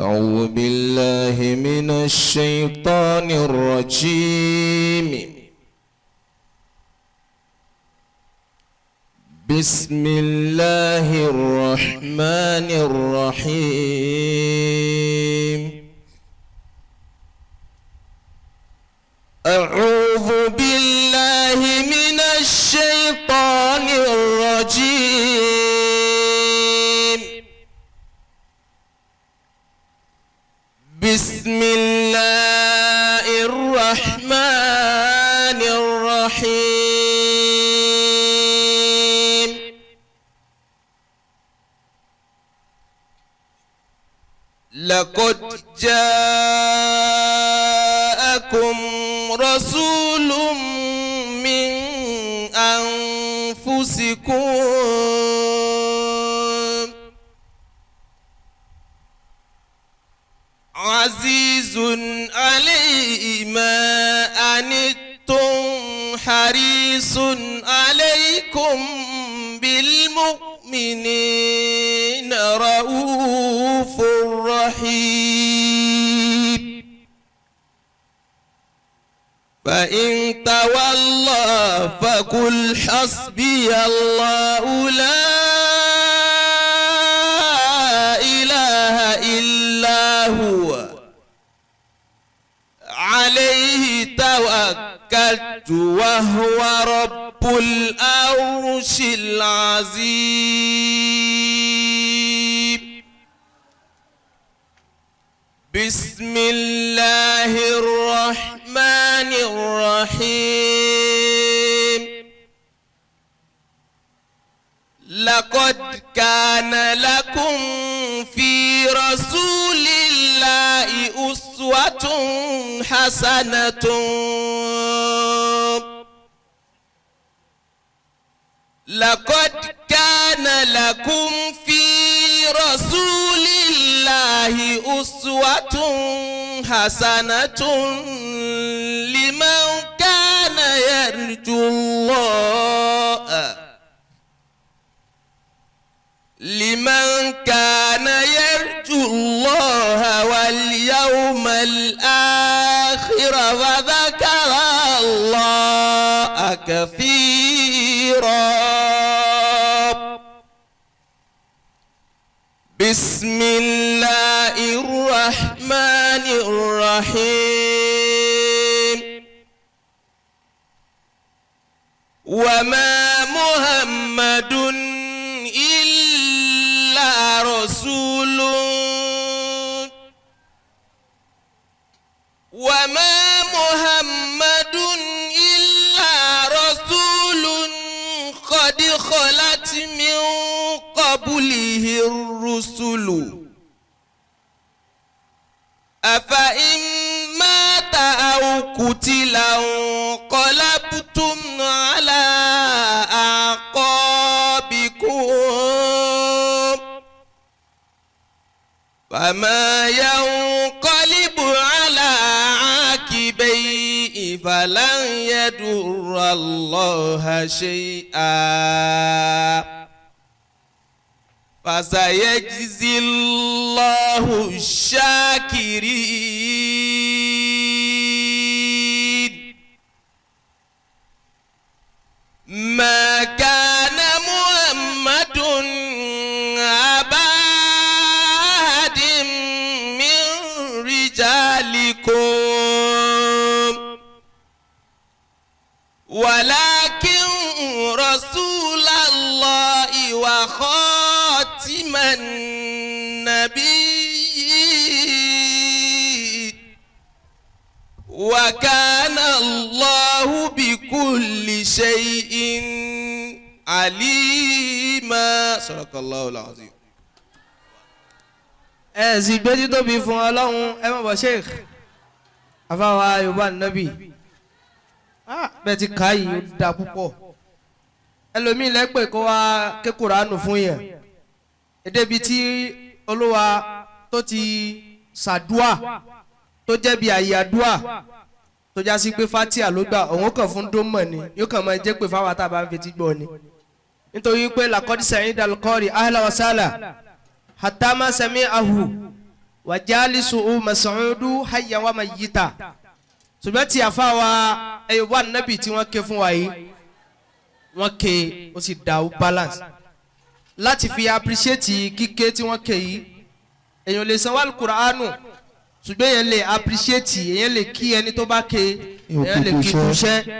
أعوذ بالله من الشيطان الرجيم. بسم الله الرحمن الرحيم. أعوذ بالله من الشيطان الرجيم. بسم الله الرحمن الرحيم. لقد جاءكم رسول من أنفسكم عزيز عليه ما أنتم حريص عليكم بالمؤمنين رؤوف رحيم. فإن تولى فقل حسبي الله لا إله إلا هو عليه توكلت وهو رب العرش العظيم. بسم الله الرحمن الرحيم. لقد كان لكم في رسول الله أسوة حسنة لقد كان لكم في رسول الله أسوة حسنة لمن كان يرجو الله لمن كان يرجو الله واليوم الآخر وذكر الله كثيرا. بسم الله الرحمن الرحيم. وما محمد إلا رسول وما محمد إلا رسول قد خلت من قبله الرسل أفإن مات أو قتل انقلبتم على أعقابكم فما ينقلب على عاقبيه فلن يضر الله شيئا فسيجزي الله الشاكرين. ما كان محمد أبا أحد من رجالكم ولكن رسول الله وخاتم النبيين وكان الله بكل شيء عليما. صدق الله العظيم. Ẹ sì gbé títóbi fún Ọlọ́run. Ẹ mọ̀ bọ̀ sheikh afáwa Yorùbá nàbì bẹ́ẹ̀ ti ká yìí ó da púpọ̀. Ẹlòmíì lẹ́pẹ̀ kó wá ké Kùránù fún yẹn èdèbi tí Olúwa tó ti ṣàdúà tó jẹ́ bí àyè àdúà tó já sí pé fatia ló gbà òun kàn fún dómọ̀ ni yóò kàn máa jẹ́ pé fáwọn tá a bá ń fetí gbọ́ ni nítorí pé làkọ́dí sẹ́yìn dalkọ́rì ahla wa sala hatama sẹ́mi ahu Wàjálísù Mas'udu hayya wa mayyita. Ṣùgbọ́n tí àfa wa ẹ̀yọ̀ wà nábì tí wọ́n ké fún wa yìí, wọ́n ké, ó sì dá, ó balance láti fi appreciate kíké tí wọ́n ké yìí. Èèyàn lè sanwó alukur'anu, ṣùgbọ́n èèyàn lè appreciate, èèyàn lè kí ẹni tó bá ké, èèyàn lè kí kúṣẹ́.